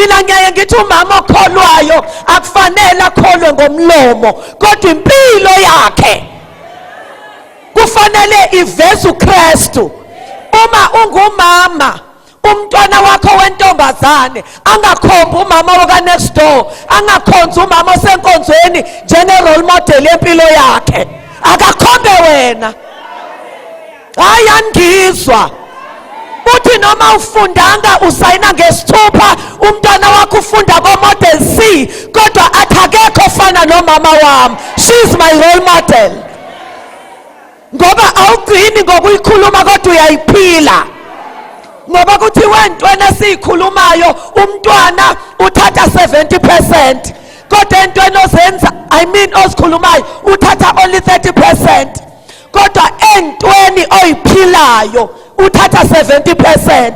Mina ngiyaye ngithi umama okholwayo akufanele akholwe ngomlomo, kodwa impilo yakhe kufanele iveze uKristu. Uma ungumama, umntwana wakho wentombazane angakhombi umama waka next door, angakhonzi umama osenkonzweni njenge role model yempilo yakhe, akakhombe wena. Hayi, angizwa. Uthi noma ufundanga, usayina ngesithupha, umntwana wakho ufunda ko-model C, kodwa athi akekho ofana nomama wami, she's my role model, ngoba awugcini ngokuyikhuluma kodwa uyayiphila. Ngoba kuthiwe entweni esiyikhulumayo umntwana uthatha 70%, kodwa entweni ozenza, I mean ozikhulumayo, uthatha only 30%, kodwa entweni oyiphilayo uthatha 70%.